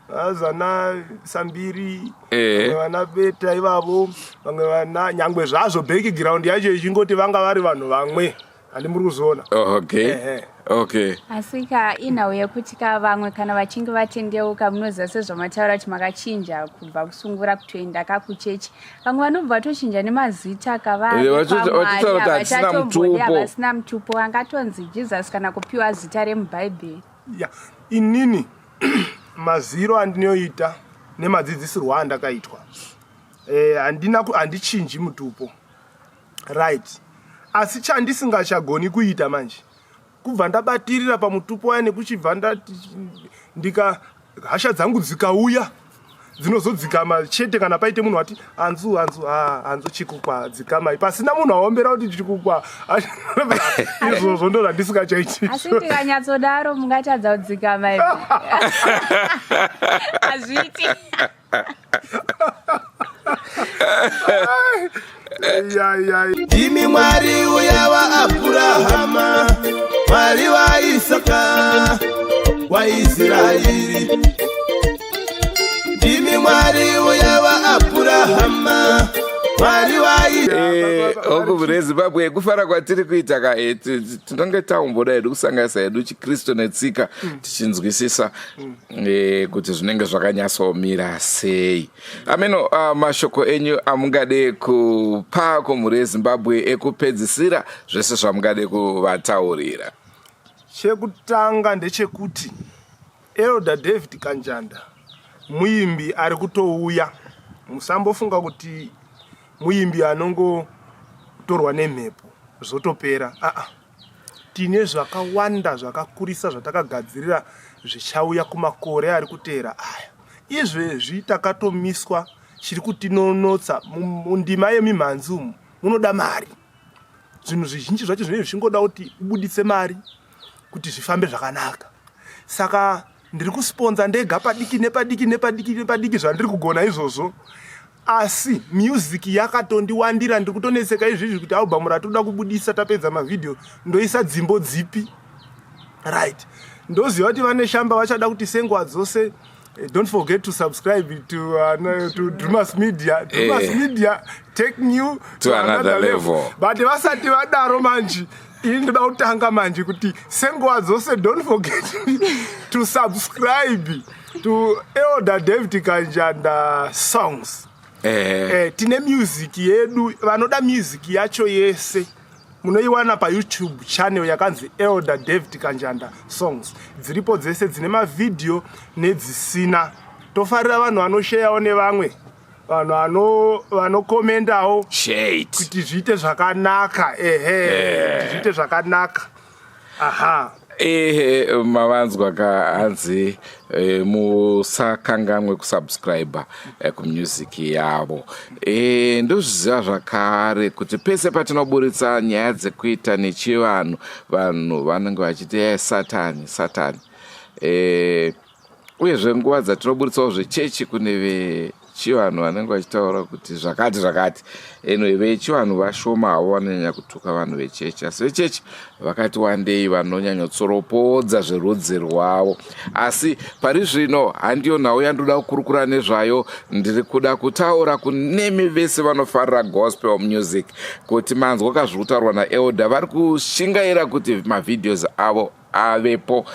vazana Sambiri Eh. vamwe vana beta ivavo vamwe vana nyangwe zvazvo background yacho ichingoti vanga vari vanhu vamwe handi muri kuzviona. Oh, okay. Ehe. Okay. Asi ka inhau yekuti ka vamwe kana vachinge vatendeuka munoziva sezvamataura kuti makachinja kubva kusungura kutoenda ka kuchechi vamwe vanobva vatochinja nemazita Eh, vachitaura kuti hatisina mutupo. havasina mutupo angatonzi Jesus kana kupiwa zita remubhaibheri. Ya, inini maziro andinoita nemadzidzisirwo andakaitwa eh, handina handichinji mutupo right asi chandisingachagoni kuita manje kubva ndabatirira pamutupo waya nekuchibva ndati ndika hasha dzangu dzikauya dzinozodzikama chete kana paite munhu wati hanzu hanzu ah, hanzu chikukwa dzikamai pasina munhu aombera kuti chikukwa izvozvo ndo zvandisingachaiti Asi ndikanyatsodaro mungatadza kudzikama here? Hazviiti. Ya, ya, Ndimi Mwari uya waAbhurahama, Mwari waIsaka, waIsraeri. Ndimi Mwari uya waAbhurahama, Mwari waIsaka. Huku mune Zimbabwe kufara kwatiri kuita ka tinonge taumboda hedu kusanganisa hedu chiKristu netsika tichinzwisisa kuti zvinenge zvakanyatsomira sei. Ameno mashoko enyu amungade kupa kumhuri yeZimbabwe ekupedzisira zvese zvamungade kuvataurira. Chekutanga ndechekuti Elder David Kanjanda muimbi ari kutouya. Musambofunga kuti muimbi anongotorwa nemhepo zvotopera. Aa, tine zvakawanda zvakakurisa zvatakagadzirira zvichauya kumakore ari kuteera aya. Izvezvi takatomiswa chiri kutinonotsa mundima yemimhanzi umu munoda mari. Zvinhu zvizhinji zvacho zvinenge zvichingoda kuti ubuditse mari kuti zvifambe zvakanaka. Saka ndiri kusponza ndega padiki nepadiki nepadiki nepadiki zvandiri kugona izvozvo. Asi music yakatondiwandira, ndiri kutonetseka izvizvi kuti album ratoda kubudisa tapedza mavhidhiyo ndoisa dzimbo dzipi. Right. Ndoziva kuti vane shamba vachada kuti sengwa dzose. Don't forget to subscribe to Drumas Media. Drumas Media taking you to another level. But vasati vadaro manje, ini ndoda kutanga manje kuti senguva dzose don't forget to subscribe to Elder David Kanjanda songs. Tine music yedu, vanoda music yacho yese munoiwana paYouTube channel yakanzi Elder David Kanjanda songs. Dziripo dzese dzine mavhidhiyo nedzisina. Tofarira vanhu vanosheyawo nevamwe vanhu vanokomendawo kuti zviite zvakanaka. Ehe, kuti zviite zvakanaka. Aha. Ehe, mavanzwa ka hanzi musakanganwe kusubscribe kumusic yavo. Ndozviziva zvakare kuti pese patinoburitsa nyaya dzekuita nechivanhu vanhu vanenge vachiti satani satani. Uyezve nguva dzatinoburitsawo zvechechi kune vechivanhu vanenge vachitaura kuti zvakati zvakati. Anyway, vechivanhu vashoma havo vanonyanya kutuka vanhu vechechi, asi vechechi vakati wandei vanonyanyotsoropodza zverudzi rwavo. Asi pari zvino handiyo nhau yandoda kukurukura nezvayo. Ndiri kuda kutaura kunemi vese vanofarira gospel music kuti manzwa kazviri kutaurwa naElder. Vari kushingaira kuti mavhidhios avo avepo,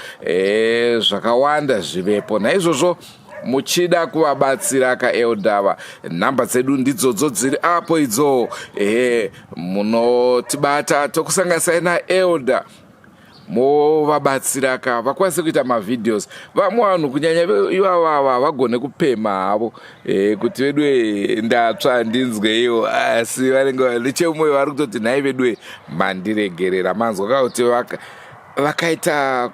zvakawanda zvivepo. Naizvozvo muchida kuvabatsira kaEldava, nhamba dzedu ndidzodzo dziri apo idzo. Munotibata tokusanganisai naElder. Movabatsira ka vakwanise kuita mavideos. Vamwe vanhu kunyanya ivava havagone kupema havo e, kuti veduwe ndatsva handinzweiwo, asi vanenge nechemumoyo vari kutoti nhai veduwe mandiregerera. Manzwa ka kuti vakaita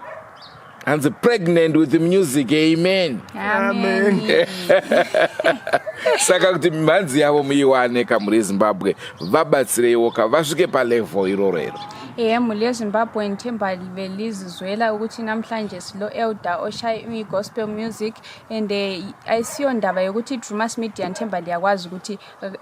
hanzi pregnant with music. Amen, amen. Saka kuti mhanzi yavo muiwane kamuri yeZimbabwe, vabatsireiwo ka vasvike palevel iroro iro. Ehe, mhuri yeZimbabwe, ngithemba belizizwela ukuthi namhlanje silo elder oshaya i-gospel music and ayisiyo ndaba yokuthi i-Drumas Media, ngithemba liyakwazi ukuthi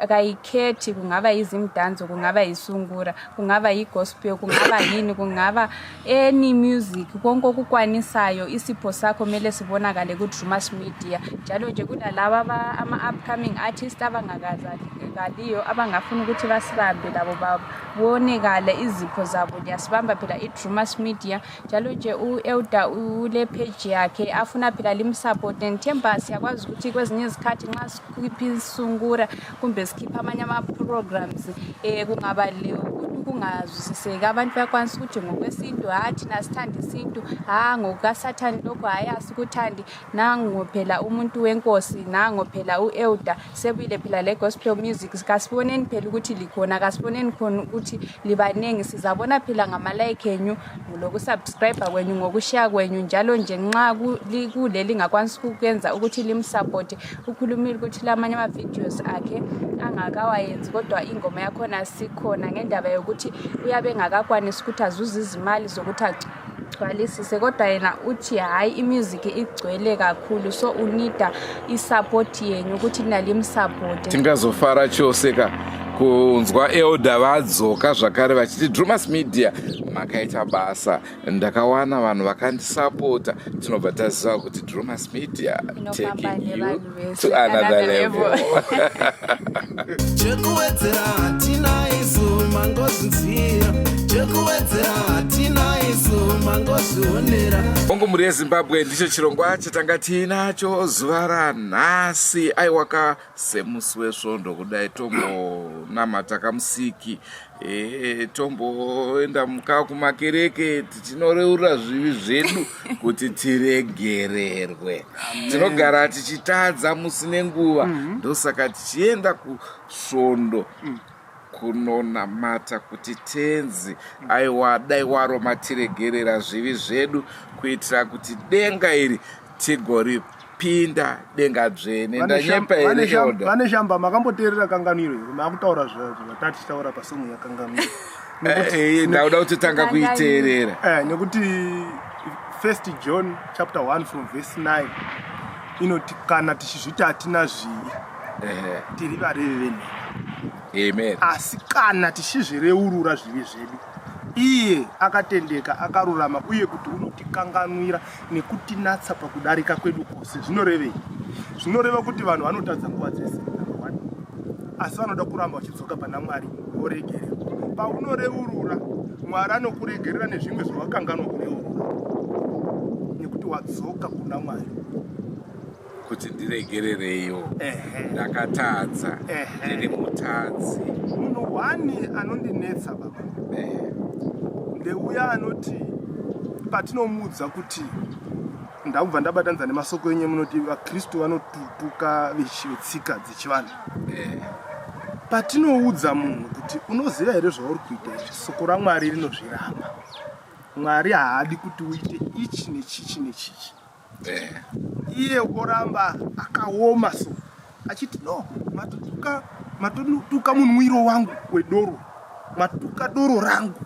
kayikhethi, kungaba yizimdanso, kungaba yisungura, kungaba yi-gospel, kungaba yini, kungaba any music, konke okukwanisayo, isipho sakho kumele sibonakale ku-Drumas Media. Njalo nje kulalaba ama-upcoming artist abangakazakaliyo abangafuna ukuthi basibambe labo babonekale izipho zabo, liyasibamba phela i-Drumas Media. Njalo nje u-elder ule page yakhe afuna phela limsupport. Ngithemba siyakwazi ukuthi kwezinye izikhathi nxa sikhipha isungura kumbe sikhipha amanye ama-programs kungaba le ukuthi kungazwisiseki, abantu bayakwanisa ukuthi ngokwesintu, ha, thina sithanda isintu, ha, ngokukasathane lokhu, hhayi, asikuthandi. Nango phela umuntu wenkosi, nango phela u-elder sebuyile phela le gospel music. Kasiboneni phela ukuthi likhona, kasiboneni khona ukuthi libaningi. Sizabona phela ngama-like enyu, lokusubscribe kwenyu, ngokushiya kwenyu. Njalo nje nxa kule lingakwanisa ukwenza ukuthi limsupport, ukhulumile ukuthi lamanye ama-videos akhe angakawayenzi, kodwa ingoma yakhona sikhona, ngendaba yokuthi uyabe engakakwanisi ukuthi azuze izimali zokuthi agcwalisise, kodwa yena uthi hhayi, imusic igcwele kakhulu, so unida isupport yenyu ukuthi lina limsupport. Tingazofara chose ka kunzwa elder vadzoka zvakare vachiti Drumas Media makaita basa, ndakawana vanhu vakandisapota. Tinobva taziva kuti Drumas Media taking you to another level. Chekuwedzera hatina isu, mangozvinzwira. Chekuwedzera hatina isu, mangozvionera. Hongu, mhuri yeZimbabwe, ndicho chirongwa chatanga tiinacho zuva ranhasi. Aiwaka, semusi wesvondo kudai tombonamata kamusiki, tomboenda muka kumakereke tichinoreurura zvivi zvedu kuti tiregererwe. Tinogara tichitadza musi nenguva, ndosaka tichienda kusvondo kunonamata kuti tenzi, aiwa, dai waro matiregerera zvivi zvedu kuitira kuti denga iri tigoripinda, denga dzvene. Ndanyepa here, elder? Vane shamba, makamboteerera kanganwiro here? Maakutaura zvatati tichitaura pasong yakanganwiro. Ndauda kutotanga kuiteerera. Nekuti First John chapter 1 from verse 9 inoti kana tichizviti hatina zvivi, tiri varevi venhema. Amen. Asi kana tichizvireurura zvivi zvedu, iye akatendeka akarurama uye kuti unotikanganwira nekutinatsa pakudarika kwedu kwose. Zvinorevei? Zvinoreva kuti vanhu vanotadza nguva dzese, number one, asi vanoda kuramba vachidzoka pana Mwari voregererwa. Paunoreurura, Mwari anokuregerera nezvimwe zvawakanganwa kureurura nekuti wadzoka kuna Mwari. Kuti ndiregerereiwo, ndakatadza, ndiri mutadzi. Munhu one anondinetsa, baba, ndeuya anoti patinomuudza kuti, ndakubva ndabatanidza nemasoko enyu munoti vakristu vanotutuka vetsika dzechivanhu, patinoudza munhu kuti unoziva here zvauri kuita izvi, soko raMwari rinozviramba, Mwari haadi kuti uite ichi nechichi nechichi, iye oramba akaoma so achiti no, matotuka, matotuka munwiro wangu wedoro, matuka doro rangu.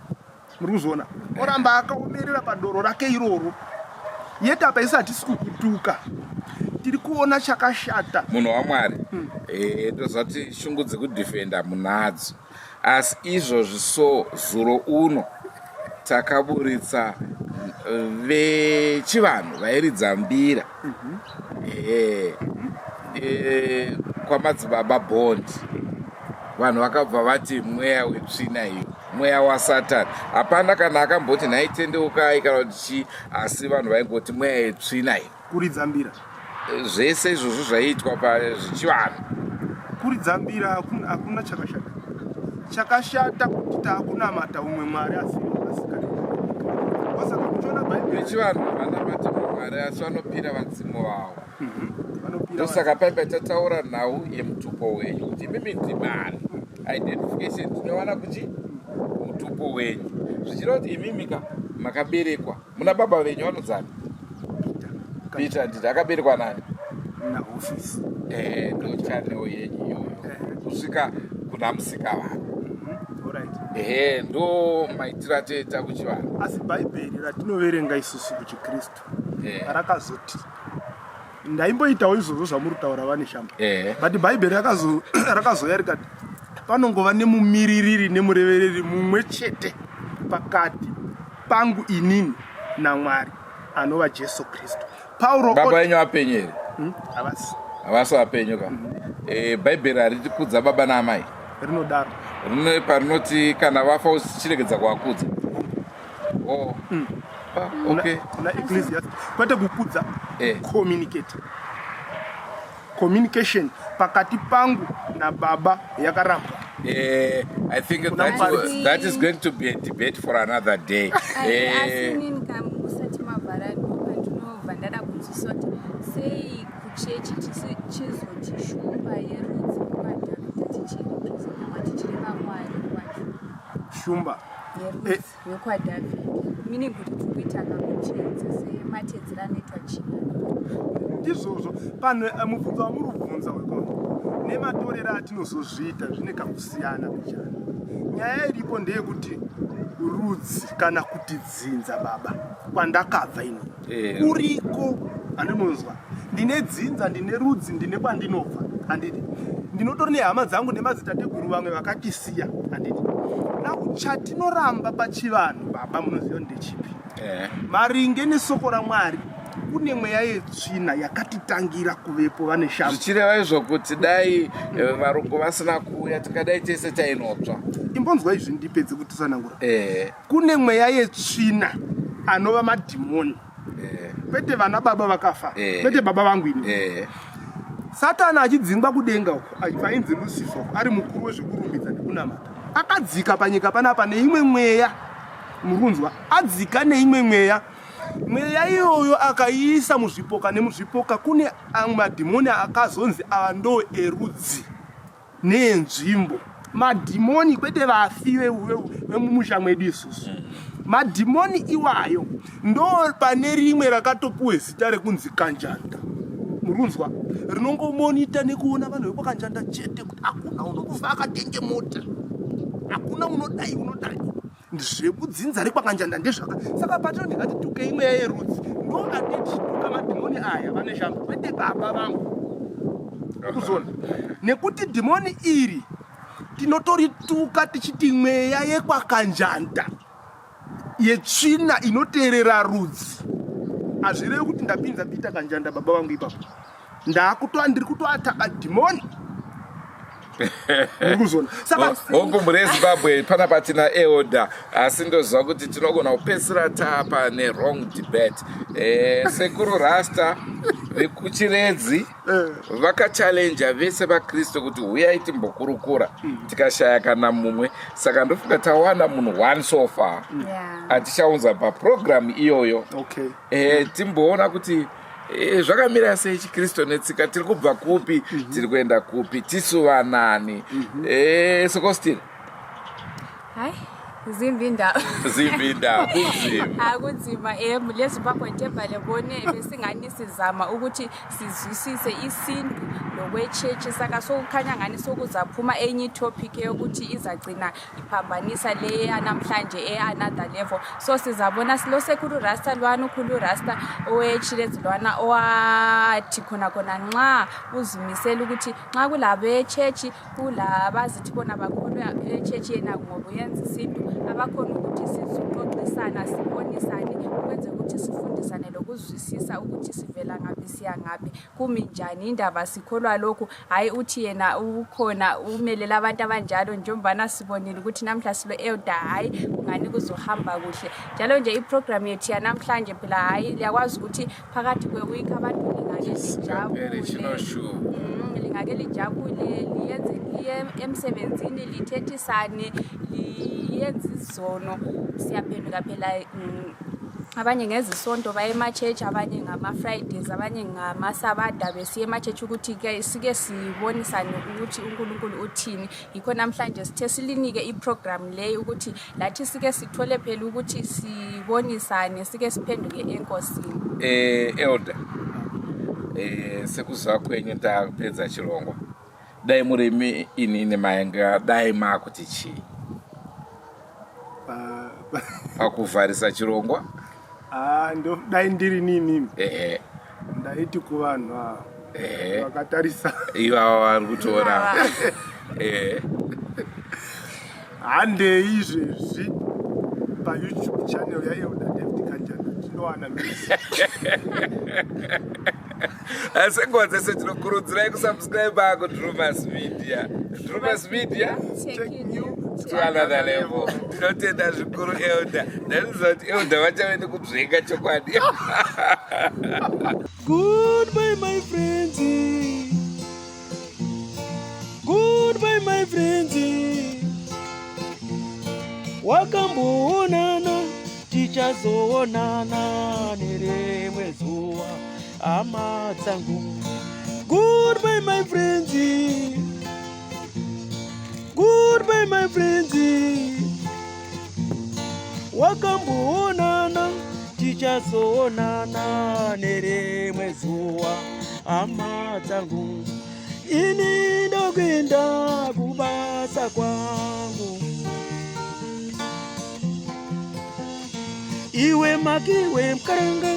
Muri kuzviona? Oramba akaomerera padoro rake iroro, yet apa isi hatisi kukutuka, tiri kuona chakashata. Munhu waMwari, toziva kuti shungu dzekudhifenda munadzo, asi izvozvi so zuro uno takaburitsa vechivanhu vairidza mbira kwamadzibaba Bond. Vanhu vakabva vati mweya wetsvina iyo, mweya wasatani. Hapana kana akamboti nhai tendeukai kana kuti chii, asi vanhu vaingoti mweya yetsvina iyo. Kuridza mbira? Zvese izvozvo zvaiitwa pazvichivanhu. Kuridza mbira hakuna chakashata. Chakashata kuti taakunamata umwe mwari asi asikati. Osaka muchiona Bhaibheri Vechivanhu havanamati Mwari asi vanopira vadzimu vavo. Vanopira Ndosaka paipa tataura nhau yemutupo wenyu kuti imimi ndimani. Identification tinowana kuchi mutupo wenyu. Zvichireva kuti imimi ka makaberekwa muna baba venyu vanodzani Peter Peter nditi akaberekwa nani? Nahofisi. Eh, ndo channel yenyu iyoyo kusvika kuna musika vanhu. Alright. Ehe, ndo maitiro atoita kuchivanhu. Asi Bhaibheri ratinoverenga isusu kuchiKristu rakazoti ndaimboitawo izvozvo zvamuri kutaura vane shamba, but Bhaibheri rakazoya rikati panongova nemumiririri nemurevereri mumwe chete pakati pangu inini naMwari, anova Jesu Kristu. Pauro Baba venyu vapenyu here? Havasi. Havasi vapenyu ka. Bhaibheri hariti kudza baba naamai? Rinodaro. Rine parinoti kana vafa uchiregedza kuvakudza? Oh. Ah, okay. Kuna Ecclesiastes. Kwete kukudza, communicate. Communication pakati pangu nababa yakarambwa. I think Kuna Mufarisi. that is going to be a debate for another day. Asi inini kamusati mavhara, ndopandinobva ndada kunzwisisa kuti sei kuchechi chizoti shumba yerudzi rwaDhavhidha tichirepresenta tichireva Mwari wacho. Shumba yerudzi yokwaDhavhidha, meaning kuti tiri kuita kakuteedza sematedzero anoitwa chivanhu. Ndizvozvo pano. Mubvunzo wamuri kubvunza wekona nematorero atinozozviita zvine kakusiyana kuchana. Nyaya iripo ndeyekuti rudzi kana kuti dzinza, baba, kwandakabva ini uriko, andinonzwa ndine dzinza, ndine rudzi, ndine kwandinobva, handiti? Ndinotori nehama dzangu nemadzitateguru vamwe vakatisiya, handiti? Now chatinoramba pachivanhu, baba, munoziva ndechipi? Maringe nesoko raMwari, kune mweya yetsvina yakatitangira kuvepo, vane shamba. Zvichireva izvo kuti dai varungu vasina kuuya, tingadai tese tainotsva. Imbonzwa izvi ndipedze kutitsanangura. Kune mweya yetsvina anova madhimoni, kwete vana baba vakafa, kwete baba vangu ini. Satani achidzingwa kudenga uko painzi Lucifer uko, ari mukuru wezvekurumbidza nekunamata, akadzika panyika panapa neimwe mweya. Murunzwa? Adzika neimwe mweya. Mweya iyoyo akaiisa muzvipoka nemuzvipoka. Kune amwe madhimoni akazonzi ava ndo erudzi neenzvimbo. Madhimoni, kwete vafi vemumusha mwedu isusu. Madhimoni iwayo ndo pane rimwe rakatopuwe zita rekunzi Kanjanda. Murunzwa? Rinongomonita nekuona vanhu vekwaKanjanda chete, kuti hakuna unokufa akatenge mota, hakuna unodai unodai, zvekudzinza rekwaKanjanda ndezvaka. Saka patino ndingati mweya yerudzi, ndo atetichituka madhimoni aya, vane shamba, kwete baba vangu. Kuzona nekuti dhimoni iri tinotorituka tichiti mweya yekwaKanjanda yetsvina inoteerera rudzi. Hazvirevi kuti ndapinza Peter Kanjanda baba vangu ipapo. Ndiri kutoataka dhimoni. Muri saka Hongu, mhuri yeZimbabwe, panapa tina elder, asi ndoziva kuti tinogona kupedzisira tapa newrong debate. Sekuru Rasta vekuChiredzi vakachallenja vese vaKristu kuti huyai timbokurukura, tikashaya kana mumwe. Saka ndofunga tawana munhu one so far atichaunza paprogramu iyoyo. Timboona kuti zvakamira sei, chiKristu netsika, tiri kubva kupi, tiri kuenda kupi, tisu vanani. Sokostiri. Hayi, zimbi indaba. Zimbi indaba, kunzima. Akunzima. Mhuri yeZimbabwe, njengoba lebone besingani sizama ukuthi sizwisise isintu lokwechechi, saka sokukhanya ngani sokuzaphuma enye itopic eyokuthi izagcina iphambanisa le yanamhlanje e-another level. So sizabona silo sekhulu Rasta lwana, ukhulu Rasta oweChiredzi lwana, owathi khona khona nxa uzimisela ukuthi nxa kulabechechi, kulabazithi bona bakholwa echechi, yena ngoba uyenza isintu, abakhona ukuthi sizoxoxisana, sibonisane ukwenzela ukuthi sifundisane lokuzwisisa ukuthi sivela ngaphi, siya ngaphi, kumi njani indaba, sikholwa lokhu. Hhayi, uthi yena ukhona umelele abantu abanjalo, njengobana sibonile ukuthi namhla silo elder. Hhayi, kungani kuzohamba kuhle njalo nje iprogram yethu yanamhlanje phela. Hhayi, liyakwazi ukuthi phakathi kweweek abantu lingake Phele lijabule, chinoshuva. Lingake lijabule, liyenze, liye emsebenzini, lithethisane, liyenze izono, siyaphenduka phela. Abanye ngezisonto baye emachechi, abanye ngama-Fridays, abanye ngamasabada besiya emachechi ukuthi ke sike sibonisane ukuthi uNkulunkulu uthini. Yikho namhlanje sithe silinike iprogram leyi ukuthi lathi sike sithole phela ukuthi sibonisane, sike siphenduke enkosini. Elder, sekuziva kwenyu takupedza chirongwa, dai murimi inini mainga dai makuti chii pakuvharisa chirongwa? Ah, dai ndiri nini ndaiti kuvanhu ava vakatarisa ivava vari kutora, handei izvezvi paYouTube channel yaElder David Kanjana, tinowana music. Asi nguva dzese tinokurudzirai kusubscribe kuDrumas Media. Drumas Media, taking you to another level. Tinotenda zvikuru, Elder. Ndanoziva kuti Elder vachave nekudzvenga chokwadi. Goodbye, my friends. Goodbye, my friends. Wakamboonana, tichazoonana nerimwe zuva, hama dzangu. Goodbye, my friends. Goodbye, my friends. Wakamboonana, tichazoonana nerimwe zuva, hama dzangu. Ini ndokuenda kubasa kwangu. Iwe makiwe mukaranga.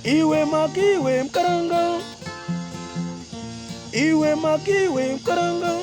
Iwe makiwe mukaranga. Iwe makiwe mukaranga.